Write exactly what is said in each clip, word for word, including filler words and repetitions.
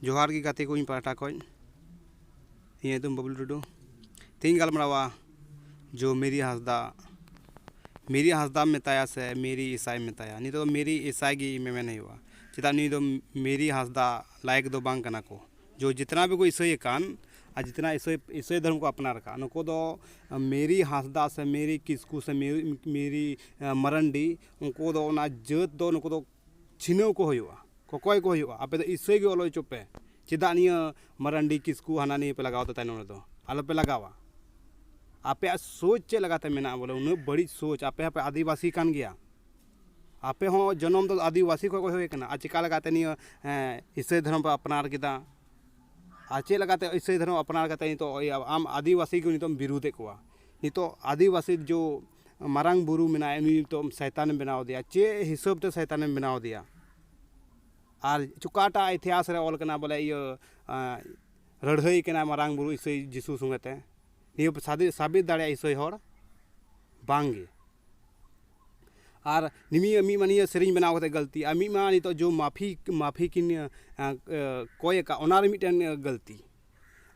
ᱡᱚᱦᱟᱨ ᱜᱮ ᱜᱟᱛᱮ ᱠᱚ, ᱤᱧ ᱯᱟᱦᱴᱟ ᱠᱷᱚᱱ ᱤᱧᱟᱹᱜ ᱧᱩᱛᱩᱢ ᱵᱟᱵᱞᱩ ᱴᱩᱰᱩ᱾ ᱛᱮᱦᱮᱧ ᱜᱟᱞᱢᱟᱨᱟᱣᱟ ᱡᱚ ᱢᱮᱨᱤ ᱦᱟᱸᱥᱫᱟ, ᱢᱮᱨᱤ ᱦᱟᱸᱥᱫᱟᱢ ᱢᱮᱛᱟᱭᱟ ᱥᱮ ᱢᱮᱨᱤ ᱤᱥᱟᱭ ᱢᱮᱛᱟᱭᱟ? ᱱᱤᱛᱚᱜ ᱫᱚ ᱢᱮᱨᱤ ᱤᱥᱟᱭ ᱜᱮ ᱢᱮᱢᱮᱱ ᱦᱩᱭᱩᱜᱼᱟ᱾ ᱪᱮᱫᱟᱜ, ᱱᱩᱭ ᱫᱚ ᱢᱮᱨᱤ ᱦᱟᱸᱥᱫᱟ ᱞᱟᱭᱮᱠ ᱫᱚ ᱵᱟᱝ ᱠᱟᱱᱟ ᱠᱚ᱾ ᱡᱚ ᱡᱤᱛᱱᱟ ᱵᱷᱤ ᱠᱚ ᱤᱥᱟᱹᱭ ᱟᱠᱟᱱ ᱟᱨ ᱡᱤᱛᱱᱟ ᱤᱥᱟᱹᱭ, ᱤᱥᱟᱹᱭ ᱫᱷᱚᱨᱚᱢ ᱠᱚ ᱟᱯᱱᱟᱨ ᱟᱠᱟᱫ, ᱱᱩᱠᱩ ᱫᱚ ᱢᱮᱨᱤ ᱦᱟᱸᱥᱫᱟ ᱥᱮ ᱢᱮᱨᱤ ᱠᱤᱥᱠᱩ ᱥᱮ ᱢᱮᱨᱤ, ᱢᱮᱨᱤ ᱢᱟᱨᱟᱱᱰᱤ, ᱩᱱᱠᱩ ᱫᱚ ᱚᱱᱟ ᱡᱟᱹᱛ ᱫᱚ ᱱᱩᱠᱩ ᱫᱚ ᱪᱷᱤᱱᱟᱹᱣ ᱠᱚ ᱦᱩᱭᱩᱜᱼᱟ, ᱠᱚᱠᱚᱭ ᱠᱚ ᱦᱩᱭᱩᱜᱼᱟ᱾ ᱟᱯᱮ ᱫᱚ ᱤᱥᱟᱹᱭ ᱜᱮ ᱚᱞ ᱦᱚᱪᱚ ᱯᱮ᱾ ᱪᱮᱫᱟᱜ ᱱᱤᱭᱟᱹ ᱢᱟᱨᱟᱱᱰᱤ ᱠᱤᱥᱠᱩ ᱦᱟᱱᱟ ᱱᱤᱭᱟᱹ ᱯᱮ ᱞᱟᱜᱟᱣ ᱮᱫᱟ ᱛᱟᱭᱱᱚᱢ ᱨᱮᱫᱚ? ᱟᱞᱚ ᱯᱮ ᱞᱟᱜᱟᱣᱟ᱾ ᱟᱯᱮᱭᱟᱜ ᱥᱳᱪ ᱪᱮᱫ ᱞᱮᱠᱟᱛᱮ ᱢᱮᱱᱟᱜᱼᱟ ᱵᱚᱞᱮ, ᱩᱱᱟᱹᱜ ᱵᱟᱹᱲᱤᱡ ᱥᱳᱪ? ᱟᱯᱮ ᱦᱚᱸᱯᱮ ᱟᱹᱫᱤᱵᱟᱹᱥᱤ ᱠᱟᱱ ᱜᱮᱭᱟ᱾ ᱟᱯᱮ ᱦᱚᱸ ᱡᱚᱱᱚᱢ ᱫᱚ ᱟᱹᱫᱤᱵᱟᱹᱥᱤ ᱠᱷᱚᱱ ᱠᱚ ᱦᱩᱭ ᱠᱟᱱᱟ᱾ ᱟᱨ ᱪᱮᱠᱟ ᱞᱮᱠᱟᱛᱮ ᱱᱤᱭᱟᱹ, ᱮᱸ, ᱤᱥᱟᱹᱭ ᱫᱷᱚᱨᱚᱢ ᱯᱮ ᱟᱯᱱᱟᱨ ᱠᱮᱫᱟ? ᱟᱨ ᱪᱮᱫ ᱞᱮᱠᱟᱛᱮ ᱤᱥᱟᱹᱭ ᱫᱷᱚᱨᱚᱢ ᱟᱯᱱᱟᱨ ᱠᱟᱛᱮ ᱱᱤᱛᱚᱜ ᱤᱭᱟᱹ ᱟᱢ ᱟᱹᱫᱤᱵᱟᱹᱥᱤ ᱠᱚ ᱱᱤᱛᱚᱜ ᱮᱢ ᱵᱤᱨᱩᱫᱷᱮᱫ ᱠᱚᱣᱟ? ᱱᱤᱛᱚᱜ ᱟᱹᱫᱤᱵᱟᱹᱥᱤ ᱡᱚ ᱢᱟᱨᱟᱝ ᱵᱩᱨᱩ ᱢᱮᱱᱟᱭᱟ, ᱩᱱᱤ ᱱᱤᱛᱚᱜ ᱥᱟᱭᱛᱟᱱᱮᱢ ᱵᱮᱱᱟᱣ ᱮᱫᱮᱭᱟ᱾ ᱪᱮᱫ ᱦᱤᱥᱟᱹᱵ ᱛᱮ ᱥᱟᱭᱛᱟᱱᱮᱢ ᱵᱮᱱᱟᱣ ᱮᱫᱮᱭᱟ? ᱟᱨ ᱚᱠᱟᱴᱟᱜ ᱤᱛᱤᱦᱟᱥ ᱨᱮ ᱚᱞ ᱠᱟᱱᱟ ᱵᱚᱞᱮ ᱤᱭᱟᱹ, ᱟᱸ, ᱞᱟᱹᱲᱦᱟᱹᱭ ᱠᱟᱱᱟ ᱢᱟᱨᱟᱝ ᱵᱩᱨᱩ ᱤᱥᱟᱹᱭ ᱡᱤᱥᱩ ᱥᱚᱸᱜᱮ ᱛᱮ? ᱱᱤᱭᱟᱹ ᱥᱟᱵᱤ-, ᱥᱟᱵᱤᱛ ᱫᱟᱲᱮᱭᱟᱜᱼᱟ ᱤᱥᱟᱹᱭ ᱦᱚᱲ? ᱵᱟᱝ ᱜᱮ᱾ ᱟᱨ ᱱᱤᱢᱤᱭᱟᱹ ᱢᱤᱫ ᱢᱟ ᱱᱤᱭᱟᱹ ᱥᱮᱨᱮᱧ ᱵᱮᱱᱟᱣ ᱠᱟᱛᱮ ᱜᱟᱹᱞᱛᱤ, ᱟᱨ ᱢᱤᱫ ᱢᱟ ᱱᱤᱛᱚᱜ ᱡᱚ ᱢᱟᱯᱷᱤ, ᱢᱟᱯᱷᱤ ᱠᱤᱱ, ᱟᱸ, ᱟᱸ, ᱠᱚᱭ ᱟᱠᱟᱫ, ᱚᱱᱟ ᱨᱮ ᱢᱤᱫᱴᱮᱱ ᱜᱟᱹᱞᱛᱤ᱾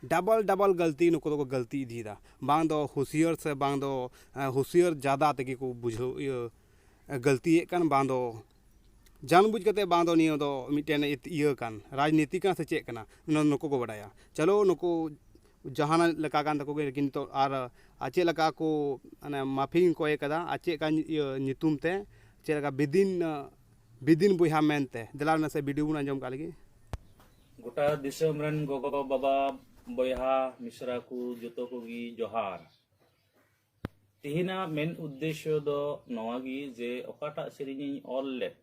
ᱰᱟᱵᱚᱞ ᱰᱟᱵᱚᱞ ᱜᱟᱹᱞᱛᱤ ᱱᱩᱠᱩ ᱫᱚᱠᱚ ᱜᱟᱹᱞᱛᱤ ᱤᱫᱤᱭᱮᱫᱟ᱾ ᱵᱟᱝ ᱫᱚ ᱦᱩᱥᱤᱭᱟᱹᱨ ᱥᱮ ᱵᱟᱝ ᱫᱚ, ᱟᱸ, ᱦᱩᱥᱤᱭᱟᱹᱨ ᱡᱟᱫᱟ ᱛᱮᱜᱮ ᱠᱚ ᱵᱩᱡᱷᱟᱹᱣ, ᱤᱭᱟᱹ, ᱜᱟᱹᱞᱛᱤᱭᱮᱫ ᱠᱟᱱ, ᱵᱟᱝ ᱫᱚ ᱡᱟᱱ ᱵᱩᱡᱽ ᱠᱟᱛᱮ, ᱵᱟᱝ ᱫᱚ ᱱᱤᱭᱟᱹ ᱫᱚ ᱢᱤᱫᱴᱮᱱ ᱤᱛ-, ᱤᱭᱟᱹ ᱠᱟᱱ, ᱨᱟᱡᱽᱱᱤᱛᱤ ᱠᱟᱱᱟ ᱥᱮ ᱪᱮᱫ ᱠᱟᱱᱟ, ᱱᱩ-, ᱱᱩᱠᱩ ᱠᱚ ᱵᱟᱰᱟᱭᱟ᱾ ᱪᱚᱞᱚ, ᱱᱩᱠᱩ ᱡᱟᱦᱟᱱᱟᱜ ᱞᱮᱠᱟ ᱠᱟᱱ ᱛᱟᱠᱚ ᱜᱮ, ᱞᱮᱠᱤᱱ ᱱᱤᱛᱚᱜ ᱟᱨ, ᱟᱨ ᱪᱮᱫ ᱞᱮᱠᱟ ᱠᱚ, ᱢᱟᱱᱮ, ᱢᱟᱯᱷᱤᱧ ᱠᱚᱭ ᱠᱟᱫᱟ, ᱟᱨ ᱪᱮᱫ ᱞᱮᱠᱟ ᱤᱭᱟᱹ ᱧᱩᱛᱩᱢ ᱛᱮ, ᱪᱮᱫ ᱞᱮᱠᱟ ᱵᱤᱫᱤᱱ, ᱵᱤᱫᱤᱱ ᱵᱚᱭᱦᱟ ᱢᱮᱱᱛᱮ᱾ ᱫᱮᱞᱟ ᱱᱟᱥᱮ ᱵᱷᱤᱰᱤᱭᱳ ᱵᱚᱱ ᱟᱸᱡᱚᱢ ᱠᱟᱜ ᱞᱮᱜᱮ᱾ ᱜᱚᱴᱟ ᱫᱤᱥᱚᱢ ᱨᱮᱱ ᱜᱚᱜᱚ ᱵᱟᱵᱟ ᱵᱚᱭᱦᱟ ᱢᱤᱥᱨᱟ ᱠᱚ ᱡᱚᱛᱚ ᱠᱚᱜᱮ ᱡᱚᱦᱟᱨ᱾ ᱛᱮᱦᱮᱧᱟᱜ ᱢᱮᱱ ᱩᱫᱽᱫᱮᱥᱥᱚ ᱫᱚ ᱱᱚᱣᱟ ᱜᱮ ᱡᱮ ᱚᱠᱟᱴᱟᱜ ᱥᱮᱨᱮᱧ ᱤᱧ ᱚᱞ ᱞᱮᱫ,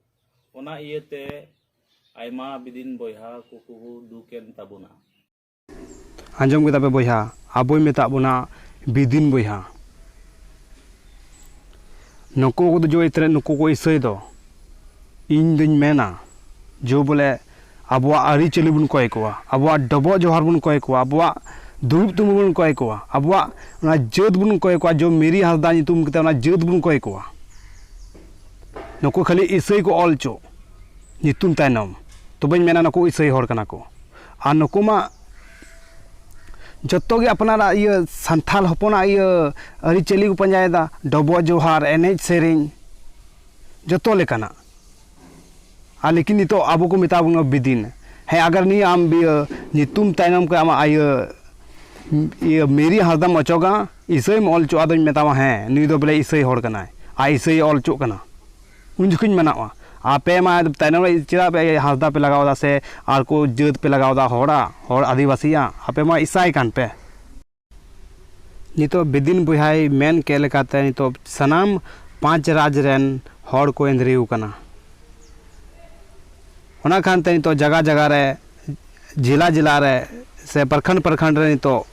ᱚᱱᱟ ᱤᱭᱟᱹᱛᱮ ᱟᱭᱢᱟ ᱵᱤᱫᱤᱱ ᱵᱚᱭᱦᱟ ᱠᱚᱠᱚ ᱫᱩᱠᱮᱱ ᱛᱟᱵᱚᱱᱟ᱾ ᱟᱸᱡᱚᱢ ᱠᱮᱫᱟ ᱯᱮ ᱵᱚᱭᱦᱟ, ᱟᱵᱚᱭ ᱢᱮᱛᱟᱜ ᱵᱚᱱᱟ ᱵᱤᱫᱤᱱ ᱵᱚᱭᱦᱟ᱾ ᱱᱩᱠᱩ ᱠᱚᱫᱚ ᱡᱚ ᱮᱛᱨᱮ ᱱᱩᱠᱩ ᱠᱚ ᱤᱥᱟᱹᱭ ᱫᱚ, ᱤᱧ ᱫᱩᱧ ᱢᱮᱱᱟ ᱡᱚ ᱵᱚᱞᱮ ᱟᱵᱚᱣᱟᱜ ᱟᱹᱨᱤᱪᱟᱹᱞᱤ ᱵᱚᱱ ᱠᱚᱭ ᱠᱚᱣᱟ, ᱟᱵᱚᱣᱟᱜ ᱰᱚᱵᱚᱜ ᱡᱚᱦᱟᱨ ᱵᱚᱱ ᱠᱚᱭ ᱠᱚᱣᱟ, ᱟᱵᱚᱣᱟᱜ ᱫᱩᱲᱩᱵ ᱛᱤᱸᱜᱩ ᱵᱚᱱ ᱠᱚᱭ ᱠᱚᱣᱟ, ᱟᱵᱚᱣᱟᱜ ᱚᱱᱟ ᱡᱟᱹᱛ ᱵᱚᱱ ᱠᱚᱭ ᱠᱚᱣᱟ, ᱡᱚ ᱢᱮᱨᱤ ᱦᱟᱸᱥᱫᱟ ᱧᱩᱛᱩᱢ ᱠᱟᱛᱮ ᱚᱱᱟ ᱡᱟᱹᱛ ᱵᱚᱱ ᱠᱚᱭ ᱠᱚᱣᱟ᱾ ᱱᱩᱠᱩ ᱠᱷᱟᱹᱞᱤ ᱤᱥᱟᱹᱭ ᱠᱚ ᱚᱞ ᱪᱚ ᱧᱩᱛᱩᱢ ᱛᱟᱭᱱᱚᱢ, ᱛᱚᱵᱮᱧ ᱢᱮᱱᱟ ᱱᱩᱠᱩ ᱤᱥᱟᱹᱭ ᱦᱚᱲ ᱠᱟᱱᱟ ᱠᱚ᱾ ᱟᱨ ᱱᱩᱠᱩ ᱢᱟ ᱡᱚᱛᱚ ᱜᱮ ᱟᱯᱱᱟᱨᱟᱜ ᱤᱭᱟᱹ ᱥᱟᱱᱛᱟᱲ ᱦᱚᱯᱚᱱᱟᱜ ᱤᱭᱟᱹ ᱟᱹᱨᱤᱪᱟᱹᱞᱤ ᱠᱚ ᱯᱟᱸᱡᱟᱭᱮᱫᱟ, ᱰᱚᱵᱚᱜ ᱡᱚᱦᱟᱨ, ᱮᱱᱮᱡ ᱥᱮᱨᱮᱧ, ᱡᱚᱛᱚ ᱞᱮᱠᱟᱱᱟᱜ᱾ ᱟᱨ ᱞᱮᱠᱤᱱ ᱱᱤᱛᱚᱜ ᱟᱵᱚ ᱠᱚ ᱢᱮᱛᱟ ᱵᱚᱱᱟ ᱵᱤᱫᱤᱱ᱾ ᱦᱮᱸ, ᱟᱜᱟᱨ ᱱᱤᱭᱟᱹ ᱟᱢ ᱤᱭᱟᱹ ᱧᱩᱛᱩᱢ ᱛᱟᱭᱱᱚᱢ ᱠᱷᱚᱱ ᱟᱢᱟᱜ ᱤᱭᱟᱹ, ᱤᱭᱟᱹ ᱢᱮᱨᱤ ᱦᱟᱸᱥᱫᱟᱢ ᱚᱪᱚᱜᱟ, ᱤᱥᱟᱹᱭᱮᱢ ᱚᱞ ᱦᱚᱪᱚᱜᱼᱟ, ᱟᱫᱚᱧ ᱢᱮᱛᱟᱢᱟ ᱦᱮᱸ, ᱱᱩᱭ ᱫᱚ ᱵᱚᱞᱮ ᱤᱥᱟᱹᱭ ᱦᱚᱲ ᱠᱟᱱᱟᱭ ᱟᱨ ᱤᱥᱟᱹᱭ ᱚᱞ ᱦᱚᱪᱚᱜ ᱠᱟᱱᱟ, ᱩᱱ ᱡᱚᱠᱷᱚᱱ ᱢᱟᱱᱟᱣᱟ᱾ ᱟᱯᱮ ᱢᱟ ᱛᱟᱭᱱᱚᱢ ᱨᱮ ᱪᱮᱫᱟᱜ ᱯᱮ ᱦᱟᱸᱥᱫᱟ ᱯᱮ ᱞᱟᱜᱟᱣ ᱮᱫᱟ ᱥᱮ ᱟᱨ ᱠᱚ ᱡᱟᱹᱛ ᱯᱮ ᱞᱟᱜᱟᱣ ᱮᱫᱟ, ᱦᱚᱲᱟᱜ, ᱦᱚᱲ ᱟᱹᱫᱤᱵᱟᱹᱥᱤᱭᱟᱜ? ᱟᱯᱮ ᱢᱟ ᱤᱥᱟᱭ ᱠᱟᱱ ᱯᱮ᱾ ᱱᱤᱛᱚᱜ ᱵᱤᱫᱤᱱ ᱵᱚᱭᱦᱟᱭ ᱢᱮᱱ ᱠᱮᱫ ᱞᱮᱠᱟᱛᱮ ᱱᱤᱛᱚᱜ ᱥᱟᱱᱟᱢ ᱯᱟᱸᱪ ᱨᱟᱡᱽ ᱨᱮᱱ ᱦᱚᱲ ᱠᱚ ᱮᱸᱫᱽᱨᱮᱣ ᱠᱟᱱᱟ᱾ ᱚᱱᱟ ᱠᱷᱟᱱᱛᱮ ᱱᱤᱛᱚᱜ ᱡᱟᱭᱜᱟ ᱡᱟᱭᱜᱟ ᱨᱮ, ᱡᱮᱞᱟ ᱡᱮᱞᱟ ᱨᱮ ᱥᱮ ᱯᱨᱚᱠᱷᱚᱸᱰ ᱯᱨᱚᱠᱷᱚᱸᱰ ᱨᱮ ᱱᱤᱛᱚᱜ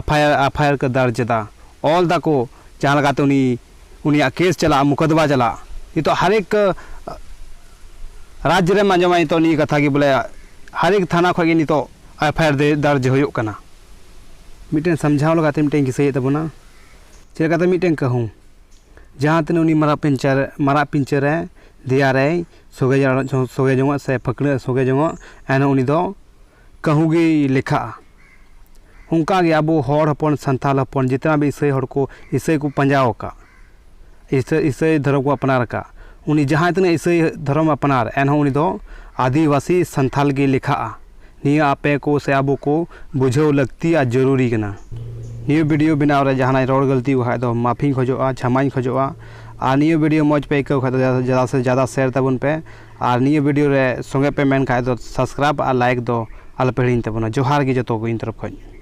FIR, FIR ᱠᱚ ᱫᱟᱨᱡᱽ ᱮᱫᱟ, ᱚᱞ ᱫᱟᱠᱚ, ᱡᱟᱦᱟᱸ ᱞᱮᱠᱟᱛᱮ ᱩᱱᱤ, ᱩᱱᱤᱭᱟᱜ ᱠᱮᱥ ᱪᱟᱞᱟᱜᱼᱟ, ᱢᱩᱠᱚᱫᱢᱟ ᱪᱟᱞᱟᱜᱼᱟ᱾ ᱱᱤᱛᱚᱜ ᱦᱟᱨᱮᱠ ᱨᱟᱡᱽ ᱨᱮᱢ ᱟᱸᱡᱚᱢᱟ ᱱᱤᱛᱚᱜ ᱱᱤᱭᱟᱹ ᱠᱟᱛᱷᱟ ᱜᱮ ᱵᱚᱞᱮ, ᱦᱟᱨᱮᱠ ᱛᱷᱟᱱᱟ ᱠᱷᱚᱱ ᱜᱮ ᱱᱤᱛᱚᱜ FIR ᱫᱮ-, ᱫᱟᱨᱡᱽ ᱦᱩᱭᱩᱜ ᱠᱟᱱᱟ᱾ ᱢᱤᱫᱴᱮᱱ ᱥᱟᱢᱡᱷᱟᱣ ᱞᱮᱠᱟᱛᱮ ᱢᱤᱫᱴᱮᱱ ᱠᱤᱥᱟᱹᱭᱮᱫ ᱛᱟᱵᱚᱱᱟ, ᱪᱮᱫ ᱞᱮᱠᱟᱛᱮ ᱢᱤᱫᱴᱮᱱ ᱠᱟᱹᱦᱩ, ᱡᱟᱦᱟᱸ ᱛᱤᱱᱟᱹᱜ ᱩᱱᱤ ᱢᱟᱨᱟᱜ ᱯᱤᱧᱪᱟᱹᱨ, ᱢᱟᱨᱟᱜ ᱯᱤᱧᱪᱟᱹᱨ ᱨᱮ ᱫᱮᱭᱟ ᱨᱮᱭ ᱥᱚᱜᱮ ᱡᱚ-, ᱥᱚᱜᱮ ᱡᱚᱝᱚᱜ ᱥᱮ ᱯᱷᱟᱹᱠᱲᱟᱹᱜ ᱥᱚᱜᱮ ᱡᱚᱝᱚᱜ, ᱮᱱᱦᱚᱸ ᱩᱱᱤ ᱫᱚ ᱠᱟᱹᱦᱩ ᱜᱮᱭ ᱞᱮᱠᱷᱟᱜᱼᱟ᱾ ᱚᱱᱠᱟ ᱜᱮ ᱟᱵᱚ ᱦᱚᱲ ᱦᱚᱯᱚᱱ, ᱥᱟᱱᱛᱟᱲ ᱦᱚᱯᱚᱱ, ᱡᱮᱛᱱᱟ ᱵᱤ ᱤᱥᱟᱹᱭ ᱦᱚᱲ ᱠᱚ, ᱤᱥᱟᱹᱭ ᱠᱚ ᱯᱟᱸᱡᱟ ᱟᱠᱟᱫ, ᱤᱥᱟᱹ-, ᱤᱥᱟᱹᱭ ᱫᱷᱚᱨᱚᱢ ᱠᱚ ᱟᱯᱱᱟᱨ ᱟᱠᱟᱫ, ᱩᱱᱤ ᱡᱟᱦᱟᱸ ᱛᱤᱱᱟᱹᱜ ᱤᱥᱟᱹᱭ ᱫᱷᱚᱨᱚᱢ ᱟᱯᱱᱟᱨ, ᱮᱱᱦᱚᱸ ᱩᱱᱤ ᱫᱚ ᱟᱹᱫᱤᱵᱟᱹᱥᱤ ᱥᱟᱱᱛᱟᱲ ᱜᱮ ᱞᱮᱠᱷᱟᱜᱼᱟ᱾ ᱱᱤᱭᱟᱹ ᱟᱯᱮ ᱠᱚ ᱥᱮ ᱟᱵᱚ ᱠᱚ ᱵᱩᱡᱷᱟᱹᱣ ᱞᱟᱹᱠᱛᱤ ᱟᱨ ᱡᱚᱨᱩᱨᱤ ᱠᱟᱱᱟ᱾ ᱱᱤᱭᱟᱹ video ᱵᱮᱱᱟᱣ ᱨᱮ ᱡᱟᱦᱟᱱᱟᱜ ᱨᱚᱲ ᱜᱟᱹᱞᱛᱤ ᱠᱷᱟᱡ ᱫᱚ ᱢᱟᱯᱷᱤᱧ ᱠᱷᱚᱡᱚᱜᱼᱟ, ᱪᱷᱟᱢᱟᱧ ᱠᱷᱚᱡᱚᱜᱼᱟ᱾ ᱟᱨ ᱱᱤᱭᱟᱹ video ᱢᱚᱡᱽ ᱯᱮ ᱟᱹᱭᱠᱟᱹᱣ ᱠᱷᱟᱡ ᱫᱚ ᱡᱟᱫᱟ, ᱡᱟᱫᱟ ᱥᱮ ᱡᱟᱫᱟ share ᱛᱟᱵᱚᱱ ᱯᱮ᱾ ᱟᱨ ᱱᱤᱭᱟᱹ video ᱨᱮ ᱥᱚᱸᱜᱮ ᱯᱮ ᱢᱮᱱ ᱠᱷᱟᱡ ᱫᱚ subscribe ᱟᱨ like ᱫᱚ ᱟᱞᱚᱯᱮ ᱦᱤᱲᱤᱧ ᱛᱟᱵᱚᱱᱟ᱾ ᱡᱚᱦᱟᱨ ᱜᱮ ᱡᱚᱛᱚ ᱠᱚ ᱤᱧ ᱛᱚᱨᱚᱯ ᱠᱷᱚᱡ᱾